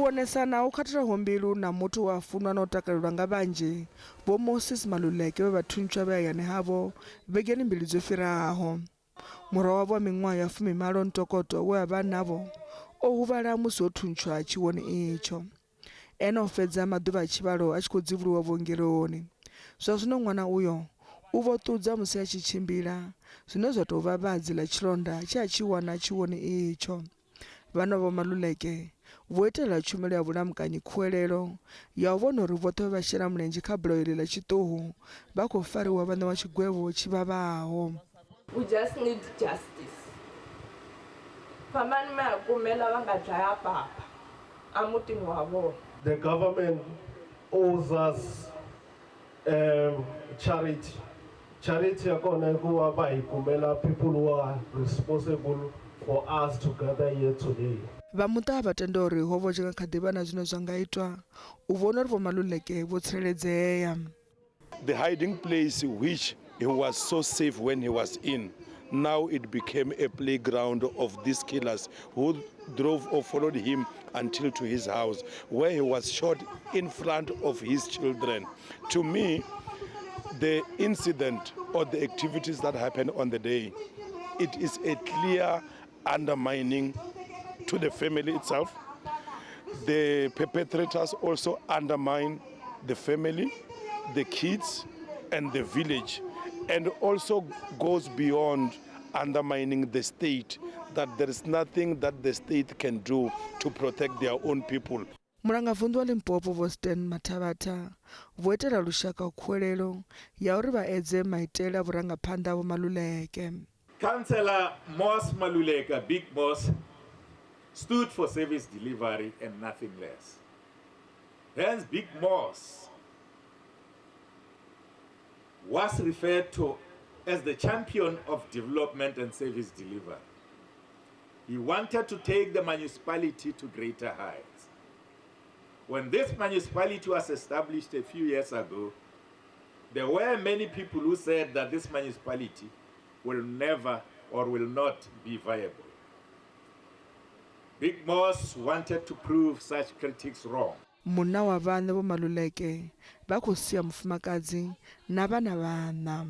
vhonesana hu khathilaho mbilu na muthu we a funwa na u takalelwa nga vhanzhi, Vho Moses Maluleke vhe vha thuntshwa vhe hayani havho vhegeni mbili dzo fhiraho. Murwa wavho wa miṅwaha ya fumimalo Ntokoto we a vha a navho o huvhala musi ho thuntshwa tshiwoni itsho. Ene o fhedza maḓuvha a tshivhalo a tshi khou dzivhuluwa vhuongeloni. Zwa zwino ṅwana uyo u vho ṱudza musi a tshi tshimbila, zwine zwa tou vha vhadzi ḽa tshilonda tshe a tshi wana tshiwoni itsho. Vhana Vho Maluleke vho itela tshumelo ya vhulamukanyi khuwelelo ya u vhona uri vhoṱhe vhe vha shela mulenzhe kha bulayo iḽi ḽa tshiṱuhu vha khou fariwa vha ṋewa tshigwevho tshi vhavhaho. We just need justice. Fambani mi ya kumela va nga dlaya papa emutini wa vona. The government owes us um charity. Charity ya kona i ku va va hi kumela people who are responsible for us to gather here today. Vha muṱa vha tenda uri ho vha hu tshi nga kha ḓi vha na zwine zwa nga itwa u vhona uri Vho Maluleke vho tsireledzea. The hiding place which he was so safe when he was in, now it became a playground of these killers who drove or followed him until to his house, where he was shot in front of his children. To me, the incident or the activities that happened on the day, it is a clear undermining to the family itself. The perpetrators also undermine the family, the kids, and the village, and also goes beyond undermining the state, that there is nothing that the state can do to protect their own people. Mulangavunḓu wa Limpopo Vho Stan Mathabatha vho itela lushaka khuwelelo ya uri vha edze maitele a vhurangaphanḓa ha Vho Maluleke. Councillor Moss Maluleka, Big Moss, stood for service delivery and nothing less. Hence, Big Moss was referred to as the champion of development and service delivery. He wanted to take the municipality to greater heights. When this municipality was established a few years ago, there were many people who said that this municipality will never or will not be viable. Big Moss wanted to prove such critics wrong. Munna wa vhaṋe Vho Maluleke vha khou sia mufumakadzi na vhana vhaṋa.